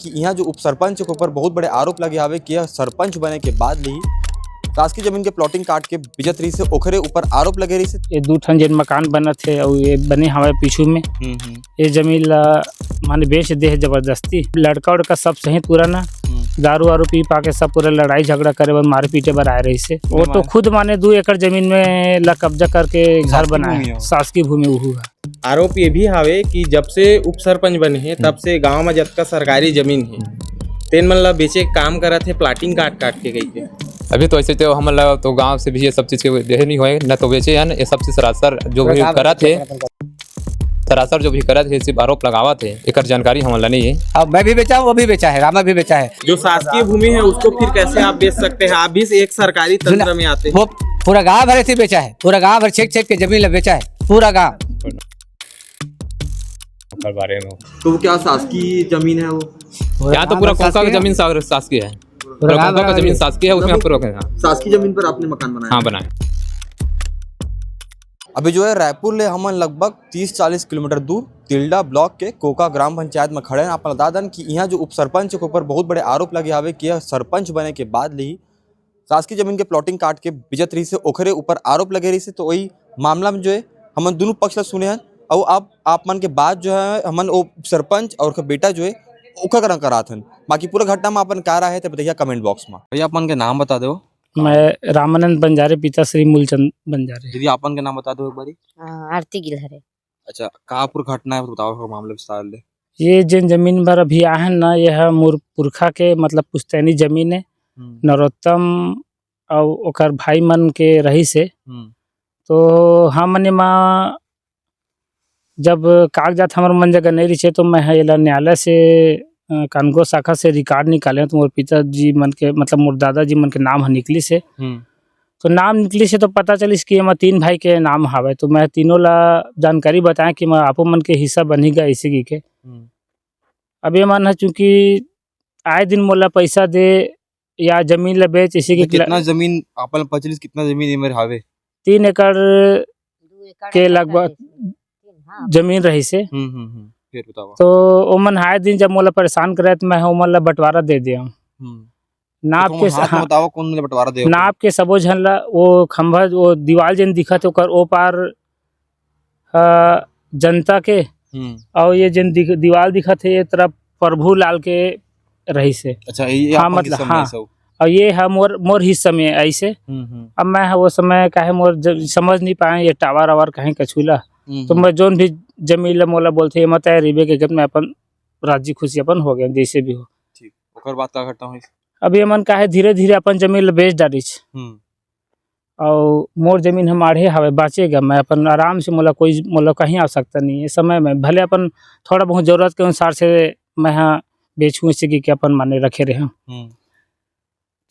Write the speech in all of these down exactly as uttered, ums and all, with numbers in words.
कि इहाँ जो उपसरपंच के ऊपर बहुत बड़े आरोप लगे हावे कि यह सरपंच बने के बाद ले ही शासकीय जमीन के प्लॉटिंग काट के बेचत रहिस हे, ओकरे ऊपर आरोप लगे रहिस हे। ये दू ठन जेन मकान बनत हे अउ ये बने हवय पीछू में, हम्म, हम्म। ये जमीन ला माने बेच दे हे जबरदस्ती। लड़का उड़का सब सहित पूरा ना हम्म। दारू वारू पी पा के सब पूरा लड़ाई झगड़ा करे बर, मारे पीटे बर आए रहिस हे। वो तो माने खुद माने दू एकड़ जमीन में ला कब्जा करके घर बनाए हे। शासकीय भूमि उहू हे। आरोप ये भी हावे कि जब से उपसरपंच बने हे, तब हम्म। से गांव में जतका सरकारी जमीन हे, तेन मन ला बेचे के काम करत हे, प्लाटिंग काट काट के कहिके। अभी तो ऐसे तो हमन ला तो गांव से भी ये सब चीज के देहे नहीं होए, न तो बेचे हन, ये सब चीज सरासर जो भी करत हे, सरासर जो भी करत हे, सिर्फ आरोप लगावत हे, एकर जानकारी हमन ला नहीं हे। अब मैं भी बेचा हूँ, वो भी बेचा है, रामा भी बेचा है। जो शासकीय भूमि है, उसको फिर कैसे आप बेच सकते हैं? आप भी एक सरकारी तंत्र में आते हैं। वो पूरा गांव भर ऐसे बेचा है, पूरा गांव भर छेक छेक के जमीन ला बेचा है, पूरा गांव। ओकर बारे में। तो वो क्या शासकीय जमीन है वो? पूरा यहाँ तो गांव पूरा भर कोंका का शासकीय है। जमीन शा-, शासकीय है। पूरा पूरा गांव कोंका का भर जमीन शासकीय है, उसमें आप पूरा, हाँ। शासकीय जमीन पर आपने मकान बनाया? हाँ, बनाया। अभी जो है, रायपुर ले हमन लगभग तीस चालीस किलोमीटर दूर तिल्दा ब्लॉक के कोका ग्राम पंचायत में खड़े हैं। आप बता दन कि यहाँ जो उपसरपंच के ऊपर बहुत बड़े आरोप लगे हावे कि यह सरपंच बने के बाद ले ही शासकीय जमीन के प्लॉटिंग काट के बेचत रहिस हे, ओकरे ऊपर आरोप लगे रहिस हे। तो वही मामला में जो है, हमन दोनों पक्ष ला सुने हन, अउ अब आप मन के बात जो है, हमन वो सरपंच अउ ओकर बेटा जो है, ओकर करा करात हन। बाकी पूरा घटना में अपन का राय है, तो बताइए कमेंट बॉक्स में। भैया, अपन के नाम बता दो। मैं रामानंद बंजारे, पिता श्री मूलचंद बंजारे। दीदी, अपन के नाम बता दो एक बारी। हाँ, आरती गिलहरे। अच्छा, का पूरा घटना है, बताओ, मामला विस्तार ले। ये जेन जमीन बर अभी आहे ना, ये ह मोर पुरखा के, मतलब, पुश्तैनी जमीन है। हम्म। नरोत्तम अउ ओकर भाई मन के रहिस हे। हम्म। तो हमन एमा जब कागजात हमर मन जगह नहीं रहिस हे, तो मैं ह एला न्यायालय से, अ, कानून शाखा से रिकॉर्ड निकाले, तो मोर पिताजी मन के, मतलब, मोर दादाजी मन के नाम ह निकलिस हे। हम्म। तो नाम निकलिस हे, तो पता चलिस कि एमा तीन भाई के नाम हावय। तो मैं तीनों ला जानकारी बताएं कि मैं आपो मन के हिस्सा बनी गा, ऐसे की के। हम्म। अब ये मन ह चूंकि आए दिन मोला पैसा दे या जमीन ला बेच, इसी तो की कितना जमीन आपन पचलिस, कितना जमीन एमेर हावे? तीन एकड़ दू एकड़ के लगभग जमीन रहिस हे। हम्म, हम्म, हम्म। फिर बताओ। तो ओमन आए दिन जब मोला परेशान करे, तो मैं ओमन ला बंटवारा दे देंव। हम्म। नाप तो के स-, हाथ में हाँ। बताओ, कौन ला बंटवारा दे? नाप के सबो झन ला, वो खंभा, वो दीवाल जेन दिखत हे, ओकर ओ पार अ, जनता के, हम्म। अउ ये जेन दिख-, दीवाल दिखत हे, ये तरफ प्रभु लाल के रहिस हे। अच्छा, ये हाँ, आपन मतलब, हिस्सा में हाँ। ऐसा हो? अउ ये ह मोर, मोर हिस्सा में आइस हे। हम्म, हम्म। अब मैं ह वो समय काहे मोर ज-, समझ नहीं पाए ये टावर वावर कहीं कछू ला। हम्म, तो हम्म। मैं जोन भी जमीन ला मोला बोलथे, ये मत आए रिबे के गत मैं अपन राजी खुशी अपन हो गए, जैसे भी हो। ठीक, ओकर बाद का घटना होइस? अब ये मन काहे धीरे-धीरे अपन जमीन ला बेच डारिस। हम्म। अउ मोर जमीन ह माढ़े हवय, बाँचे गा, मैं अपन आराम से, मोला कोई, मोला कहीं आवश्यकता नहीं है। समय में भले अपन थोड़ा बहुत जरूरत के अनुसार से मैं ह बेचहूँ, इसी के अपन माने रखे रहे हूँ। हम्म।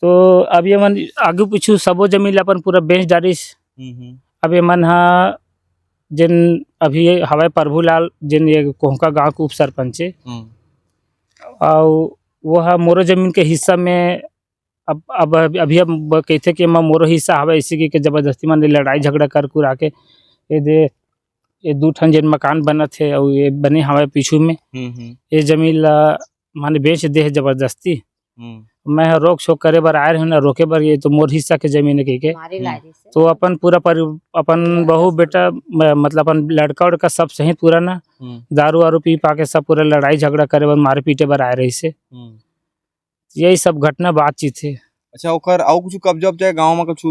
तो अब ये मन आगू पीछू सबो जमीन ला अपन पूरा बेच डारिस। हम्म, हम्म। अब ये मन ह जेन अभी हवय प्रभुलाल, जेन ये कोहका गांव के उप सरपंच हे, हम्म। अउ वो ह मोरो जमीन के हिस्सा में अब, अब, अब, अभी अब कहिथे कि एमा मोरो हिस्सा हवय, इसी के, के जबरदस्ती मन ले लड़ाई झगड़ा कर कुरा के ये दे, ये दू ठन जेन मकान बनत हे अउ ये बने हवय पीछू में, हम्म, हम्म। ये जमीन ला माने बेच दे हे जबरदस्ती। हम्म। मैं ह रोक छोक करे बर आए रहें ना, रोके बर, ये तो मोर हिस्सा के जमीन है कहिके। मारे ला हम्म। रहिस हे। तो अपन पूरा परि-, अपन बहू बेटा, म-, मतलब अपन लड़का उड़का सब सहित पूरा ना हम्म। दारू वारू पी पा के सब पूरा लड़ाई झगड़ा करे बर, मारे पीटे बर आए रहिस हे। हम्म। यही सब घटना बातचीत हे। अच्छा, ओकर अउ कुछ कब्जा उब्जा हे गाँव में कुछ?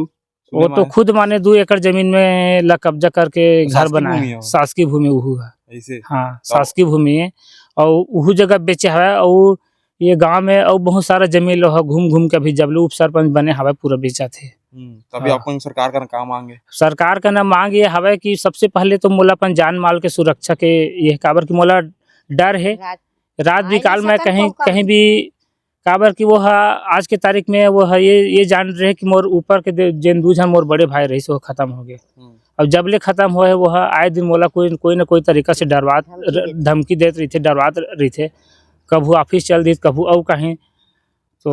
वो तो खुद माने दू एकड़ जमीन में ला कब्जा करके तो घर बनाए हे। शासकीय भूमि उहू हे। ऐसे? हाँ, तो शासकीय भूमि हे। अउ उहू जगह बेचे हवय, अउ ये गांव में अउ बहुत सारा जमीन लो हे, घूम घूम के अभी जब ले उप सरपंच बने हवय, पूरा बेचत हे। हम्म, तो अभी हाँ। अपन सरकार का ना का मांग हे? सरकार का ना मांग ये हवय कि सबसे पहले तो मोला अपन जान माल के सुरक्षा के ये, काबर कि मोला डर हे। रात बिकाल मैं कहीं, कहीं भी, काबर कि वो ह आज के तारीख में वो ह ये, ये जान रहे कि मोर ऊपर के दे-, जेन दू झन मोर बड़े भाई रहिस, वो खत्म हो गए। हम्म। अब जब ले खत्म होए, वो ह आए दिन मोला कोई, कोई ना कोई तरीका से डरवात, धमकी देत रहिथे, डरवात रहिथे। कभू ऑफिस चल दिस, कभू अउ कहीं। तो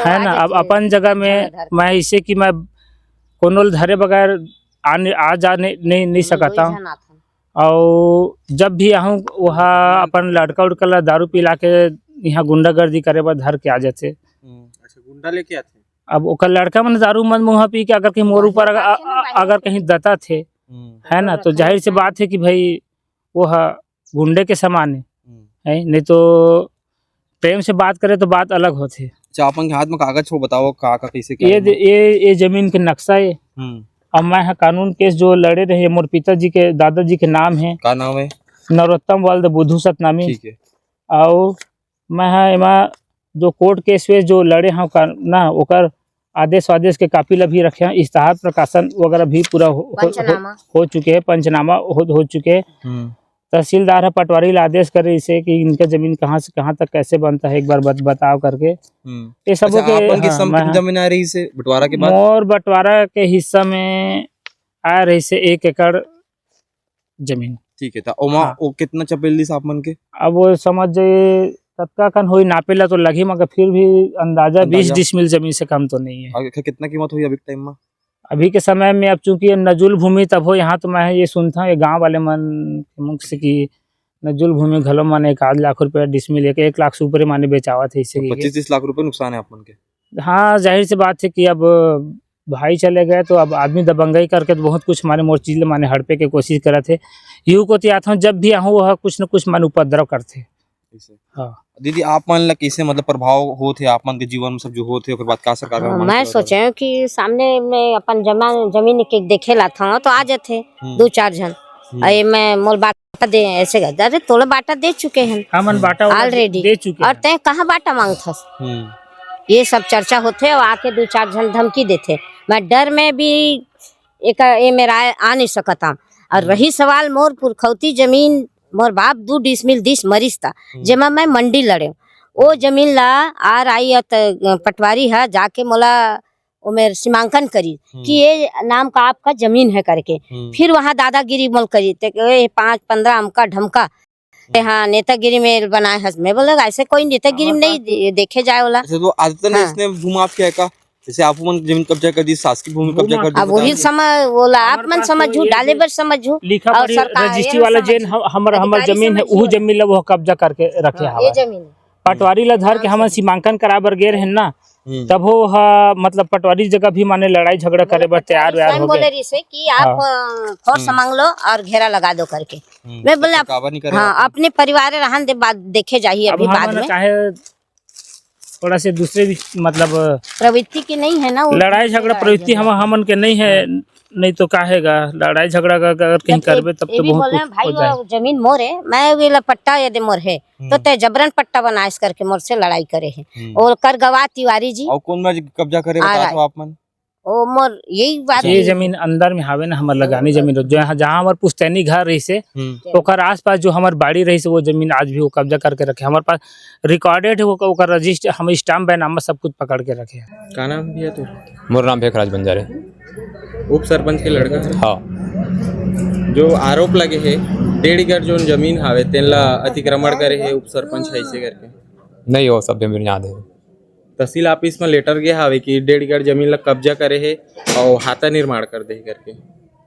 है ना, अब अपन जगह में मैं इसे कि मैं कोनो ल धरे बगैर आने, आ जाने नहीं, नहीं सकता हूँ। अउ जब भी आहूँ, वहाँ अपन लड़का उड़का ला दारू पिला के यहाँ गुंडागर्दी करे बर धर के आ जाथे। हम्म, अच्छा, गुंडा लेके आथे। अब ओकर लड़का मन दारू मन मुंह पी के अगर कहीं मोर ऊपर अगर, अगर कहीं दता थे, हम्म। है ना, तो जाहिर से बात है कि भाई वो ह गुंडे के समान है, हम्म। है नहीं तो प्रेम से बात करे तो बात अलग होथे। अच्छा, आप मन के हाथ में कागज हो, बताओ का का कैसे क्या ये है? दे-, ये ये जमीन के नक्शा है। हम्म। अब मैं ह कानून केस जो लड़े रहे, मोर पिताजी के, दादाजी के नाम है का नाम है? नरोत्तम वल्द बुद्धू सतनामी। ठीक है। अउ मैं ह एमा जो कोर्ट केस वेस जो लड़े हव का ना, ओकर आदेश वादेश के कापी ला भी रखे हव, इश्तहार प्रकाशन वगैरह भी पूरा हो, हो, हो, पंचनामा। हो चुके हैं, पंचनामा हो, हो चुके हैं। हम्म। तहसीलदार ह पटवारी ला आदेश करे इसे कि इनका जमीन कहाँ से कहाँ तक कैसे बनता है, एक बार बत-, बताओ करके। हम्म। ये सब अच्छा, के, आपन के हाँ, सम-, मैं ह जमीन आ रही से बंटवारा के बाद? मोर बंटवारा के हिस्सा में आ रही से एक एकड़ जमीन। ठीक है, त ओमा हाँ। वो कितना चपेल दिस आप मन के? अब वो समझ जाइए, कतका कन होई, नापे ला तो लगही, मगर फिर भी अंदाजा अंदाजा? बीस डिसमिल जमीन से कम तो नहीं है। और एकर कितना कीमत होई अभी के टाइम में? अभी के समय में अब चूंकि ये नजुल भूमि तब हो, यहाँ तो मैं ये सुनता हूँ, ये गाँव वाले मन के मुख से कि नजुल भूमि घलो माने एक आध लाख रुपया डिसमिल, एक, एक लाख से ऊपर ही माने बेचावत है इसे तो के। पच्चीस तीस लाख रुपए नुकसान है आप मन के। हाँ, जाहिर सी बात है कि अब भाई चले गए तो अब आदमी दबंगई करके तो बहुत कुछ माने मोर चीज ल माने हड़पे के कोशिश करत है। यू कोती आथव, जब भी आहूँ वह कुछ न कुछ मन उपद्रव करथे। ऐसे। हाँ। दीदी, आप मन ला कैसे मतलब प्रभाव होत हे आप मन के जीवन में, सब जो होत हे, ओकर बाद का सरकार का हाँ, मांग मैं करत हे? सोचे हूँ कि सामने में अपन जमा-, जमीन के देखे ला था तो आ जाथे हम्म। दो चार झन। हम्म। अरे मैं मोर बाटा दे, ऐसे कर, अरे तोला बाटा दे चुके हैं हमन बाटा वाला already। दे चुके और हैं। तैं कहाँ बाटा मांगथस? हम्म। ये सब चर्चा होथे और आके दो चार झन धमकी देथे। मैं डर में भी एक, ये मेरा आ नहीं सकता। और हम्म। रही सवाल मोर पुरखौती जमीन, मोर बाप दू डिसमिल दिस मरिस ता, हम्म। जेमा मैं मंडी लड़े। ओ जमीन ला आर आई अत-, पटवारी ह जाके मोला ओमेर सीमांकन करी हम्म। कि ये नाम का आपका जमीन है करके। हम्म। फिर वहाँ दादागिरी मोल करी, ते ए पाँच पन्द्रह अमका ढमका, ते हम्म। हाँ, नेतागिरी में बनाए हस। मैं बोला, "ऐसे कोई नेतागिरी में नहीं दे-, देखे जाए वाला।" अच्छा, तो आदतन हाँ। इसने भूमाफिया का, जैसे आप मन जमीन कब्जा कर दी, शासकीय भूमि कब्जा कर दी, अब वही बताओ। समझ, बोला, आप हमारे मन पास तो समझू, ये डाले जो बर समझू, लिखा और पढ़ी सरकार, रजिस्ट्री ये वाला समझू। जेन हम-, हमर, हमर अधिकारी जमीन है, समझू। उहू जमीन ला वो कब्जा करके रखे हाँ, हवा। ये जमीन। पटवारी ला धर के हाँ, हमन सही। सीमांकन करा बर गे रहेन ना, हम्म। तब वो ह, मतलब पटवारी जगह भी माने लड़ाई झगड़ा करे बर तैयार वैयार हो गए। बोले रहिसे कि आप, हाँ। अ, फोर्स हम्म। मांग लो और घेरा लगा दो करके। हम्म, मैं तो बोले, फिर आप, काबर नहीं करे हाँ, आप? अपने परिवार रहन दे, बात देखे जाही अब अभी हम बाद ना में। चाहे थोड़ा से दूसरे भी, मतलब प्रवृत्ति की नहीं है ना, वो लड़ाई झगड़ा प्रवृत्ति हम, हमन के नहीं है, हाँ। नहीं तो का हेगा, लड़ाई झगड़ा अगर, अगर कहीं जब ये, करबे तब ये तो भी बहुत बोले कुछ हैं, "भाई, हो जाए।" वो जमीन मोर है, मैं वेला पट्टा यदि मोर है, तो हम्म। तय जबरन पट्टा बनाइस करके मोर से लड़ाई करे है। हम्म। और कर गवाह तिवारी जी। और कौन बार कब्जा करे, आ बता रहा दो है। आप मन। ओ मोर यही बात ये है। जमीन अंदर में हावे ना, हमर लगानी जमीन, जहाँ, जहाँ हमर पुश्तैनी घर रहिसे, हम्म। ओकर आसपास जो हमर बाड़ी रहिसे, वो जमीन आज भी वो कब्जा करके रखे। हमर पास recorded है, ओकर, ओकर रजिस्टर, हम स्टाम्प बैनामा सब कुछ पकड़ के रखे हैं। का नाम भैया तोर? मोर नाम भेखराज बंजारे। उप सरपंच के लड़का है? हाँ। जो आरोप लगे है, डेढ़ एकड़ जोन जमीन हावे, तेन ला अतिक्रमण करे है उप सरपंच है, ऐसे करके। नहीं, वो सब जमीन याद है। तहसील ऑफिस में लेटर गया हवे कि डेढ़ एकड़ जमीन ला कब्जा करे है और हाता निर्माण कर दे है करके।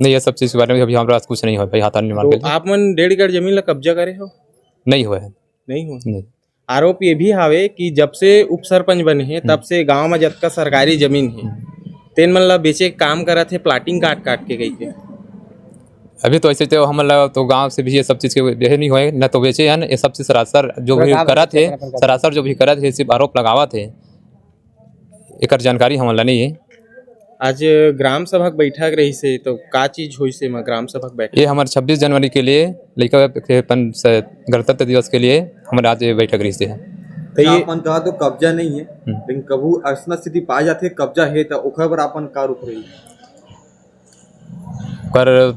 नहीं, ये सब चीज़ के बारे में अभी हमारे पास कुछ नहीं हुआ भाई, हाता निर्माण तो के लिए। आप मन डेढ़ एकड़ जमीन ला कब्जा करे हो? नहीं हुआ है। नहीं हुआ? नहीं। आरोप ये भी हावे कि जब से उप सरपंच बने हैं, तब हम्म। से गांव में जतका सरकारी जमीन है, हम्म। तेन मन ला बेचे के काम करत है, प्लाटिंग काट काट के कही के। अभी तो ऐसे तो हमन ला तो गांव से भी ये सब चीज़ के यही नहीं हुए, न तो बेचे हैं, ये सब चीज़ सरासर जो भी करत है, सरासर जो भी करत है, सिर्फ आरोप लगावत है, एकर जानकारी हमन ला नहीं है। आज ग्राम सभा के बैठक रहिसे, तो का चीज होइसे एमा ग्राम सभा के बैठक? ये हमर छब्बीस जनवरी के लिए, लइका के अपन स-, गणतंत्र दिवस के लिए हमर आज ये बैठक रहिसे। तो ये आप मन कहा तो कब्जा नहीं है, हम्म। लेकिन कभू अइसना स्थिति पाए जाथे, कब्जा है, तो ओखर बर अपन का रुख रही? पर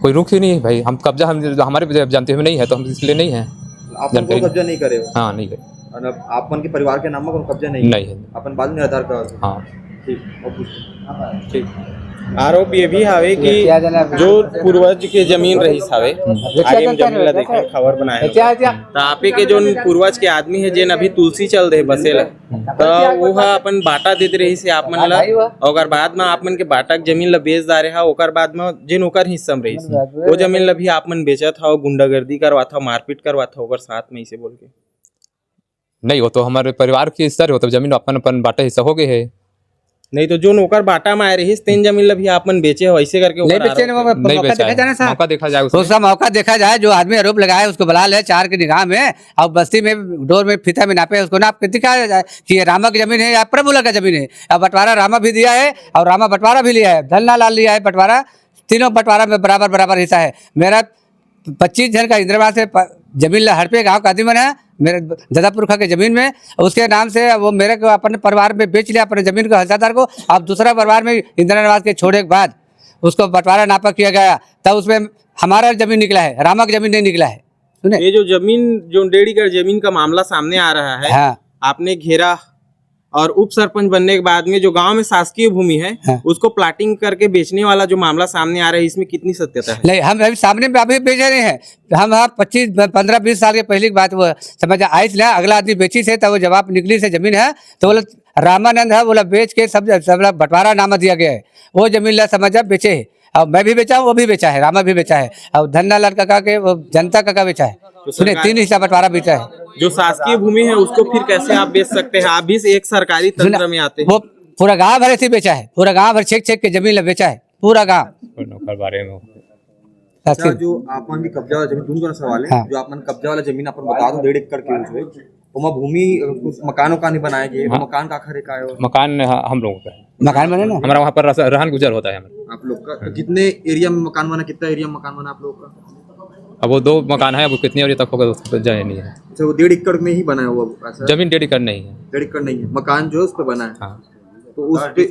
कोई रुख ही नहीं है भाई, हम कब्जा हम, हमारे जानते हुए नहीं है, तो हम इसलिए नहीं है आप उनको जानकारी। कब्जा नहीं करे हो? हाँ, नहीं करे। मतलब, आप मन के परिवार के नाम में कोनो कब्जा नहीं है? नहीं है। अपन बाजू में आधार कार्ड? हाँ। ठीक, और कुछ? ठीक। आरोप ये भी हावे कि जो पूर्वज के जमीन रहिस हावे, हम्म। आगे में जमीन ला देखे, खबर बनाए हो। तो आपे के जोन पूर्वज के आदमी है, जेन अभी तुलसी चल दे बसेला, त वो ह अपन बाटा देत रहिस हे आप मन ला, ओकर बाद म आप मन के बाटा के जमीन ला बेच डारे हा, ओकर बाद म जेन ओकर हिस्सा म रहिस, वो जमीन ला भी आप मन बेचत हव, गुंडागर्दी करवात हव, मारपीट करवात हव ओकर साथ में, इसे बोल के। नहीं, वो तो हमारे परिवार के हिस्सा रहे, वो तो जमीन अपन, अपन बांटे हिस्सा हो गए है। नहीं तो जो नौकर बांटा में आए रहिस, तेन जमीन ला भी आप मन बेचे हो, ऐसे करके नहीं ओकर बेचे आरोप ना, है। वो नहीं मौका बेचा देखा है। जाए ना साहब। मौका देखा जाए तो उसमें। उसका मौका देखा जाए, जो आदमी आरोप लगाए उसको बुला ले चार की निगाह में, और बस्ती में डोर में फीता में नापे, उसको नाप के दिखाया जाए कि ये रामा की जमीन है या प्रभुला का जमीन है। अब बंटवारा रामा भी दिया है और रामा बंटवारा भी लिया है, धन्ना लाल लिया है बंटवारा, तीनों बंटवारा में बराबर बराबर हिस्सा है। मेरा पच्चीस झन का इंदिरा आवास से प-, जमीन ला हड़पे गांव का आदमी मन है, मेरे दादा पुरखा के जमीन में, उसके नाम से वो मेरे को अपने परिवार में बेच लिया, अपने जमीन को हिस्सेदार को। अब दूसरा परिवार में इंदिरा आवास के छोड़े के बाद उसको बंटवारा नापा किया गया, तब उसमें हमारा जमीन निकला है, रामा की जमीन नहीं निकला है। सुने? ये जो जमीन, जो डेढ़ एकड़ जमीन का मामला सामने आ रहा है, हाँ। आपने घेरा और उप सरपंच बनने के बाद में जो गांव में शासकीय भूमि है, हाँ। उसको प्लाटिंग करके बेचने वाला जो मामला सामने आ रहा है, इसमें कितनी सत्यता है? नहीं, हम अभी सामने में अभी बेचे नहीं है। हम, हाँ, पच्चीस, पंद्रह, बीस साल के पहले की बात, वो समझ आइस ले, अगला आदमी बेचिस है, तो वो जब आप निकलिस है जमीन है, तो बोला रामानंद है, बोला बेच के सब, सब ला बंटवारा नामा दिया गया है, वो जमीन ला समझ बेचे है। अब मैं भी बेचा हूँ, वो भी बेचा है, रामा भी बेचा है, और धन्ना लाल काका के, वो जनता काका बेचा है। तो सुने, सरकार तीन हिस्सा बंटवारा बेचा है। जो शासकीय भूमि है, उसको फिर कैसे आप बेच सकते हैं? आप भी एक सरकारी सुना, तंत्र में आते हैं। वो पूरा गांव भर ऐसे ही बेचा है, पूरा गांव भर छेक छेक के जमीन ला बेचा है, पूरा गांव। नौकर बारे में। अच्छा, जो आपन भी कब्जा वाला जमीन, दोनों जन सवाल है, हाँ। जो आपन कब्जा वाला जमीन आपन बता दो, डेढ़ एकड़ के जो है, ओमा भूमि, अ, कुछ मकान उकान ही बनाए गए, हाँ। मकान का आखिर का है वो? मकान ह-, हम लोगों का है। मकान बने ना? हमारा वहाँ पर रस-, रहन गुजर होता है हमारा। आप लोग का? तो कितने एरिया में मकान बना, कितना एरिया में मकान बना आप लोगों का? अब वो दो मकान है, अब वो कितने एरिया तक होगा, उसको तो जाने नहीं है। अच्छा, वो डेढ़ एकड़ में ही बना है वो ऐसा? जमीन डेढ़ एकड़ नहीं है। डेढ़ एकड़ नहीं है, मकान जो है उस पे बना है। हाँ। तो उस पे,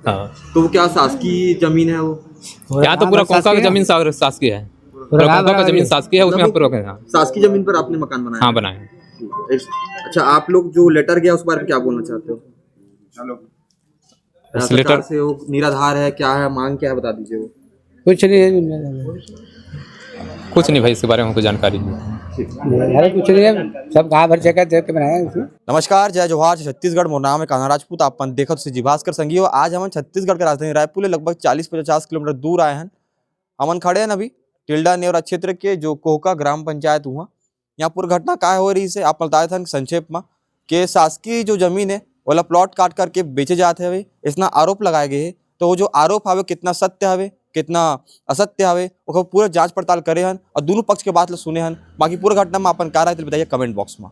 हाँ। तो वो क्या शासकीय जमीन है वो? पूरा यहाँ तो गांव पूरा भर कोंका की शासकीय है। जमीन सा-, शासकीय है। पूरा पूरा गांव कोंका भर का जमीन शासकीय है, उसमें हम मतलब पूरा, हाँ। शासकीय जमीन पर आपने मकान बनाया हाँ, है? बनाया है। ठीक है। इस-, अच्छा, आप लोग जो लेटर गया, उस बारे में क्या बोलना चाहते हो? उस सरकार लेटर से वो निराधार है, क्या है, मांग क्या है, बता दीजिए वो। कुछ नहीं है। कुछ नहीं भाई, इसके बारे में हमको जानकारी नहीं। अरे कुछ नहीं है, सब गांव भर जगह देख के बनाया है उसमें। नमस्कार, जय जोहार, जय छत्तीसगढ़। मोर नाम है कान्हा राजपूत, आप मन देखत हो जी भास्कर संगी हो। आज हमन छत्तीसगढ़ के राजधानी रायपुर ले लगभग चालीस पचास किलोमीटर दूर आए हन। हमन खड़े हन अभी टिल्डा नेवरा क्षेत्र के, जो कोहका ग्राम पंचायत उहाँ। यहाँ पूरा घटना काय हो रही से आप बता देथन संक्षेप में, के शासकीय जो जमीन है, ओला प्लॉट काट करके बेचे जात हवे, इसना आरोप लगाए गए है। तो वो जो आरोप हवे, कितना सत्य हवे, कितना असत्य हवे, ओकर पूरा जांच पड़ताल करे हन और दोनों पक्ष के बात ल सुने हन। बाकी पूरा घटना में अपन का राय, तेला बताइए कमेंट बॉक्स में।